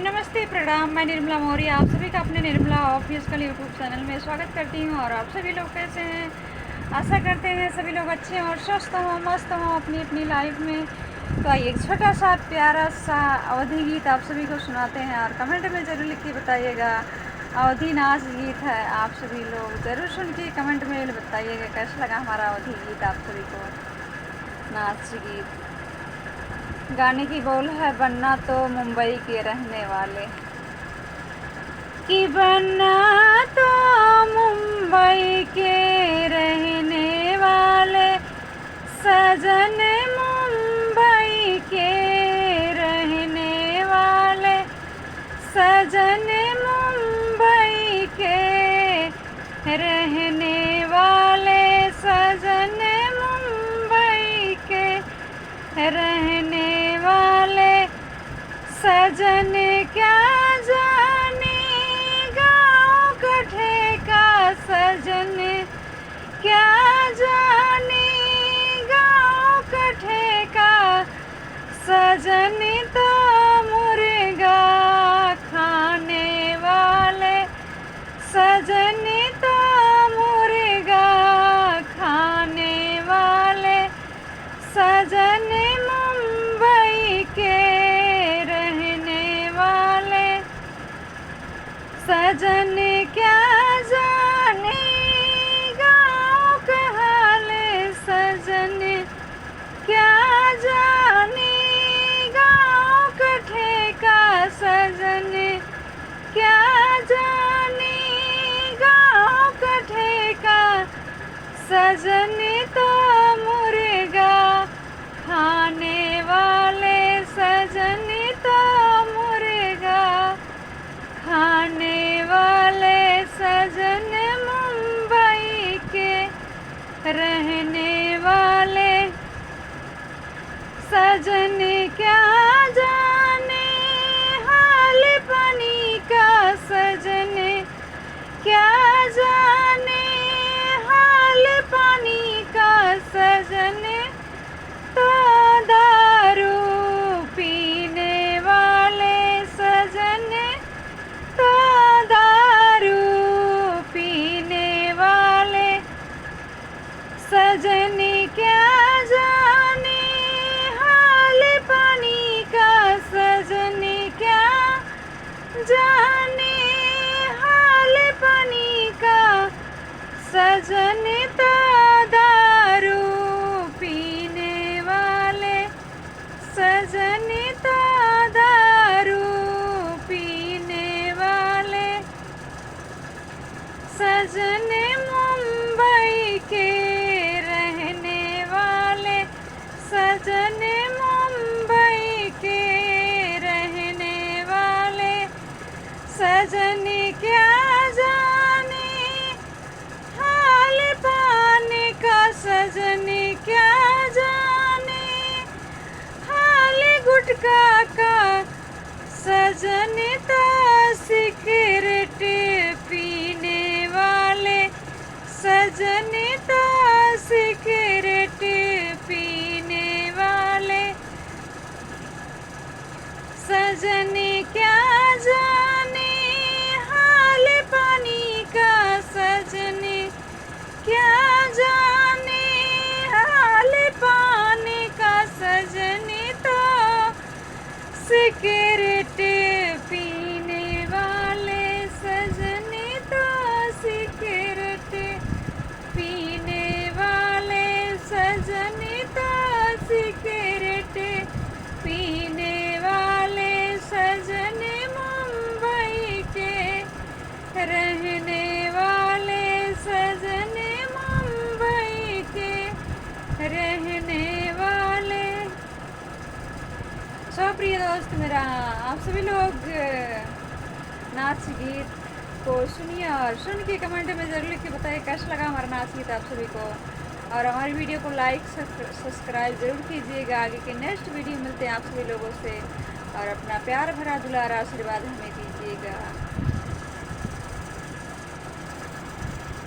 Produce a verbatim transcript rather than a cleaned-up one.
नमस्ते, प्रणाम, मैं निर्मला मौर्य। आप सभी का अपने निर्मला ऑफिशियल YouTube चैनल में स्वागत करती हूँ। और आप सभी लोग कैसे हैं? आशा करते हैं सभी लोग अच्छे हों और स्वस्थ हों, मस्त हों अपनी अपनी लाइफ में। तो आइए, एक छोटा सा प्यारा सा अवधी गीत आप सभी को सुनाते हैं और कमेंट में ज़रूर लिख के बताइएगा। अवधी नाच गीत है, आप सभी लोग ज़रूर सुन के कमेंट में बताइएगा कैसा लगा हमारा अवधी गीत आप सभी को। नाच गीत। गाने की बोल है, बनना तो मुंबई के रहने वाले, कि बनना तो मुंबई के रहने वाले, सजन मुंबई के रहने वाले, सजन मुंबई के रहने वाले, सजन मुंबई के रहने वाले, सजन क्या जाने गाँव कठे का, सजन क्या जाने गाँव कठे का, सजन तो मुर्गा खाने वाले, सजन तो मुर्गा खाने वाले, सजन मुंबई के रहने वाले, सजन क्या जाने गाँव का हाल, सजन क्या जाने गाँव कठे का, सजन क्या जाने गाँव कठे का, सजन तो मुर्गा खाने वाले, सजन तो मुर्गा खाने वाले, सजन मुंबई के रहने वाले, सजन क्या जाने हाल पानी का, सजन क्या जाने हाल पानी का, सजन तो दारू पीने वाले, सजन तो दारू पीने वाले, सजन क्या जाने हाल पानी का, सजन क्या जाने हाल पानी का, सजन तो दारू पीने वाले, सजन तो दारू पीने वाले, सजन मुंबई के रहने वाले, सजन मुंबई के रहने वाले, सजन क्या जाने हाल पान का, सजन क्या जाने हाल गुटखा का, सजन तो सिगरेट पीने वाले, सजन तो सिगरेट पीने वाले, सजन क्या जाने हाल पानी का, सजन क्या जाने हाल पानी का, सजन तो सिगरेट पीने वाले, सजन तो सिगरेट पीने वाले, सजन तो सिगरेट पीने वाले, सजन मुंबई के रहने वाले, सजन मुंबई के रहने वाले। So प्रिय दोस्त मेरा, आप सभी लोग, अ, नाच गीत को सुनिए और सुन के कमेंट में ज़रूर लिख के बताइए कैसा लगा हमारा नाच गीत आप सभी को। और हमारी वीडियो को लाइक, सब्स-, सब्सक्राइब ज़रूर कीजिएगा। आगे के नेक्स्ट वीडियो मिलते हैं आप सभी लोगों से। और अपना प्यार भरा दुलार आशीर्वाद हमें दीजिएगा।